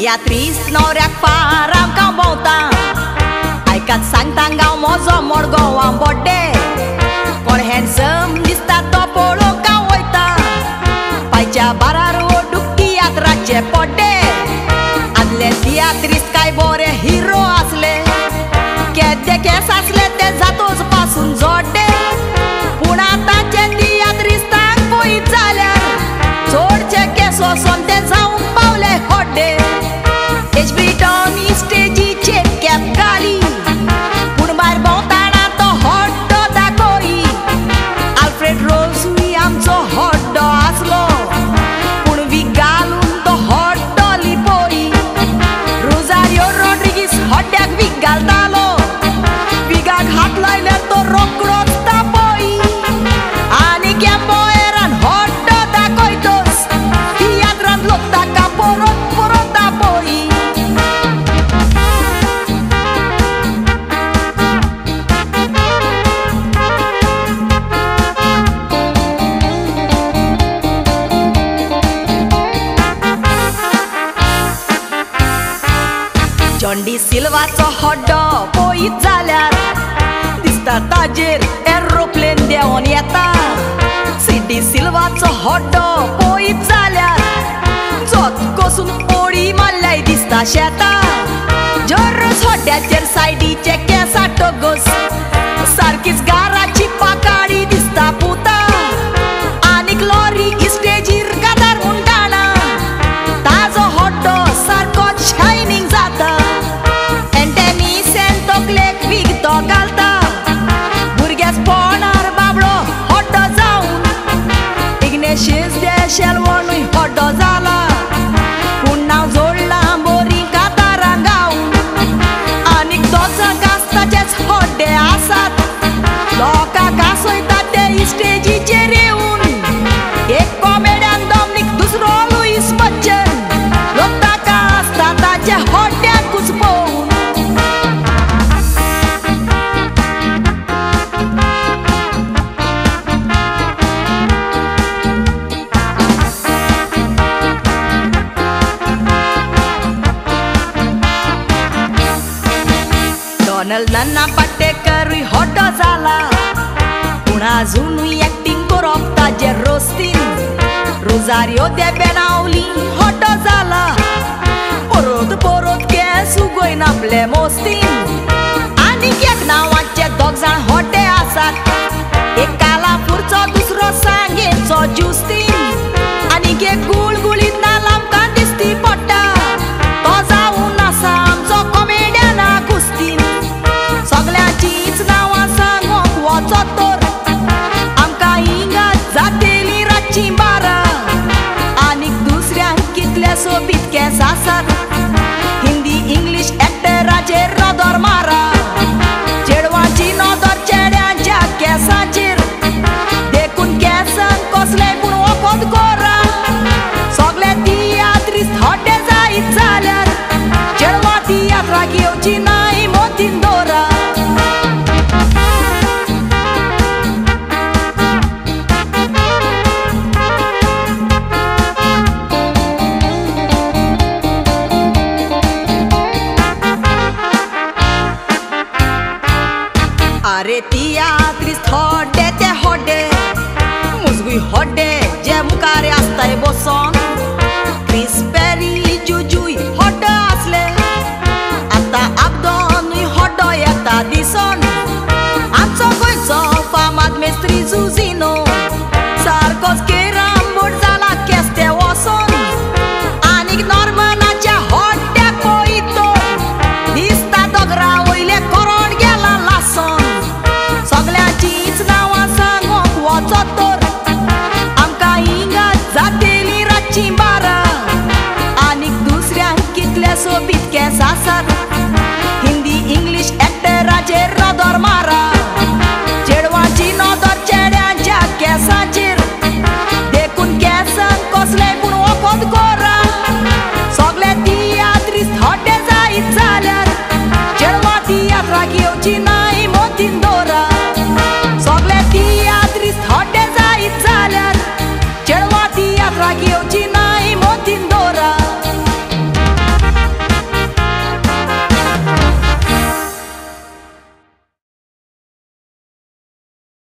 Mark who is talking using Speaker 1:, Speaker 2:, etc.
Speaker 1: तियात्रिस्त नवऱ्याक फार आमकां भोंवता आयकात सांगता गांव म्हजो मडगांवां बड्डे कोण हँडसम दिसता तो पळोवंक हांव वयता पांयच्या बारार ओडूक तियात्राचे पड्डे आदले तियात्रिस्त काय बरे हिरो आसले केदे केंस आसले ते जातोच पासून जोड्डे पूण आतांचे तियात्रिस्तांक पळयत जाल्यार चडचे केंस वचोन ते जावंक पावले हड्डे एच.बी. टॉनी स्टेजीचेर कॅप घाली पूण भायर भोंवताना तो हड्डो दाखय आल्फ्रेड रोजूय आमचो हड्डो आसलो पूण वीक घालून तो हड्डो लिपय रोजारियो रॉड्रिगीस हड्ड्याक वीक घालतालो विगाक हात लायल्यार तो रोकडोच तापय आनी गॅम्बोएरान हड्डो दाखयतोच तियात्रांत लोक ताका परत परत आपय. जॉन सिल्वाचो हड्डो पळयत जाल्यार दिसता ताजेर एरोप्लेन देंवन येता सिडी सिल्वाचो हड्डो पळयत जाल्यार जोत कसून ओडी मारल्याय दिसता शेता जरस हड्ड्याचेर सायडीचे केंस आटोगस सारकीच गाराची पाकाडी दिसता पुता आनीक लॉरी स्टेजीर कातार म्हणटाना ताजो हड्डो सारको शायनींग जाता तकलेक वीक तो घालता भुरग्याच पोणार बाबडो हड्डो जावन इग्नेशियस दे शेलवणूय हड्डो जाला पूण नांव जोडलां बरीं कातारां गावन आनीक दोग गाजताचेच हड्डे आसात लोकांक हांसयतात ते स्टेजीचेर येवन एक कॉमेडियन डॉमनीक दुसरो लुईस बच्चन लोक ताका आसता ताच्या हड्ड्याकूच पळोवन. डॉनल नाना पाटेकरूय हड्डो जाला पूण आजुनूय एक्टींग करप ताजेर रोस्तीन रोजारियो दे बेनावली हड्डो जाला परत परत केंस उगयन आपले मोस्तीन आनीक एक नांवाचे दोग जाण हड्डे आसात एक कालापूरचो दुसरो सांगेचो ज्युस्तीन आनीक एक गुळगुळीत नाल आमकां दिसती पडटा तो जावन आसा आमचो कॉमेडियन आगुस्तीन. सगल्यांचीच नांवां सांगोंक वचत तर आमकां हिंगा जातेली रातचीं 12 आनीक दुसऱ्यांक कितले सोबीत केंस आसात हिंदी इंग्लीश एक्टराचेर नदर मारा चेडवांची नदर चेड्यांच्या केंसांचेर देखून केंसांक कसलें पूण वखद करा सगळे तियात्रिस्त हड्डे जायत जाल्यार चेडवां तियात्राक येवची नाय मोतीन दवरा. अरे तियात्रिस्त हड्डे ते हड्डे मुजगूय हड्डे जे मुखार आसताय बसोन क्रिस पेरी जुजूय हड्डो आसले आतां आब्दोनूय हड्डो येता दिसोन आमचो गोंयचो फामाद मेस्त्री जुजिनो सारकोच केरांबोट जाला केंस ते वचोन आनीक नॉर्मनाच्या हड्ड्याक पळयत तर दिसता दोगरा वयले करोड गेला लासोन सगल्यांचीच नांवां सांगोंक वचत तर आमकां हिंगा जातेली रातचीं 12 आनीक दुसऱ्यांक कितले सोबीत केंस आसात हिंदी इंग्लीश एक्टराचेर नदर मारा.